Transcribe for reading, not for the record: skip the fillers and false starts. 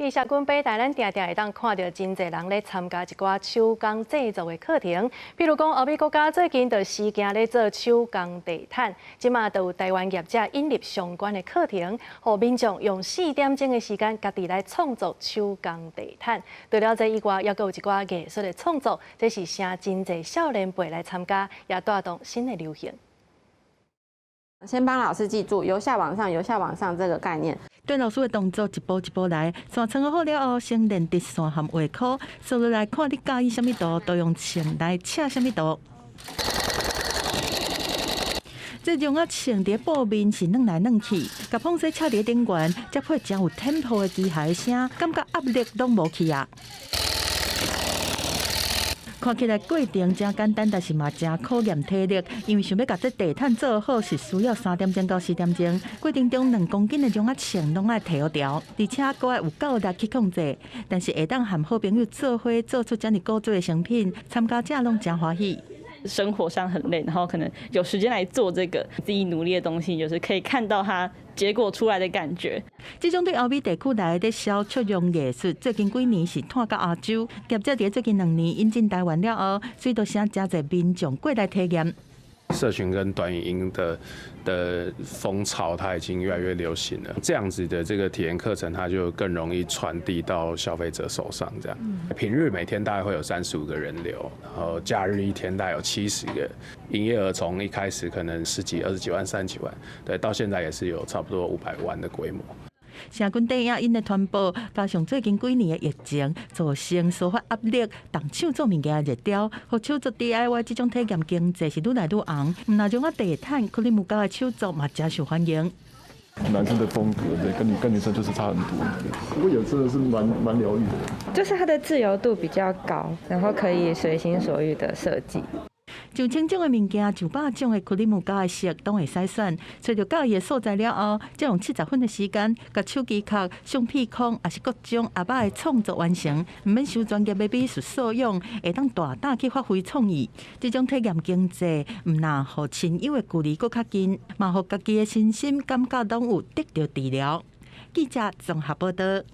佇社群平台，咱定定會當看著真濟人咧參加一寡手工製作的課程。比如講，歐美國家最近就時行咧做手工地毯，這馬就有台灣業者引入相關的課程，予民眾用4點鐘的時間，家己來創作手工地毯。除了這以外，猶閣有一寡藝術的創作，這是誠真濟少年輩來參加，也帶動新的流行。先幫老師記住由下往上，由下往上這個概念。對老師的動作一步一步來，線穿好了後，先練直線和畫箍，紲落來看你佮意啥物圖，就用銃來車啥物圖。這絨仔穿佇布面是軟來軟去，共膨紗車佇頂懸，才配誠有 tempo 的機械聲，感覺壓力攏無去啊！看起來過程誠簡單，但是嘛誠考驗體力，因為想欲共這地毯做好，是需要3點鐘到4點鐘。過程中2公斤的絨仔銃攏愛提牢，而且閣愛有夠力去控制。但是會當和好朋友做伙做出遮爾古錐的成品，參加者攏誠歡喜。生活上很累，然後可能有時間來做這個自己努力的東西，就是可以看到它結果出來的感覺。這種對歐美地區來的燒出用藝術，最近幾年是拓到亞洲，業者佇最近2年引進台灣了後，隨著誠濟民眾過來體驗。社群跟短影音的風潮，它已經越來越流行了。這樣子的這個體驗課程，它就更容易傳遞到消費者手上。這樣，平日每天大概會有35個人流，然後假日一天大概有70個。營業額從一開始可能十幾、二十幾萬、三十幾萬，對，到現在也是有差不多500萬的規模。社群電影𪜶的傳播，加上最近幾年的疫情，造成司法壓力，動手做物件的熱潮，予手作 DIY 這種體驗經濟是愈來愈紅。毋但絨仔地毯，可能木膠的手作嘛誠受歡迎。男生的風格對，跟女生就是差很多。不過也真的是蠻療癒的。就是它的自由度比較高，然後可以隨心所欲的設計。上千種的物件，上百種的克里姆膠的色攏會使選。揣著佮意的素材了後，才用70分的時間，共手機殼、橡皮框，抑是各種盒仔的創作完成。毋免受專業的美術素養，會當大膽去發揮創意。這種體驗經濟，毋但予親友的距離閣較近，嘛予家己的身心感覺攏有得著治療。記者綜合報道。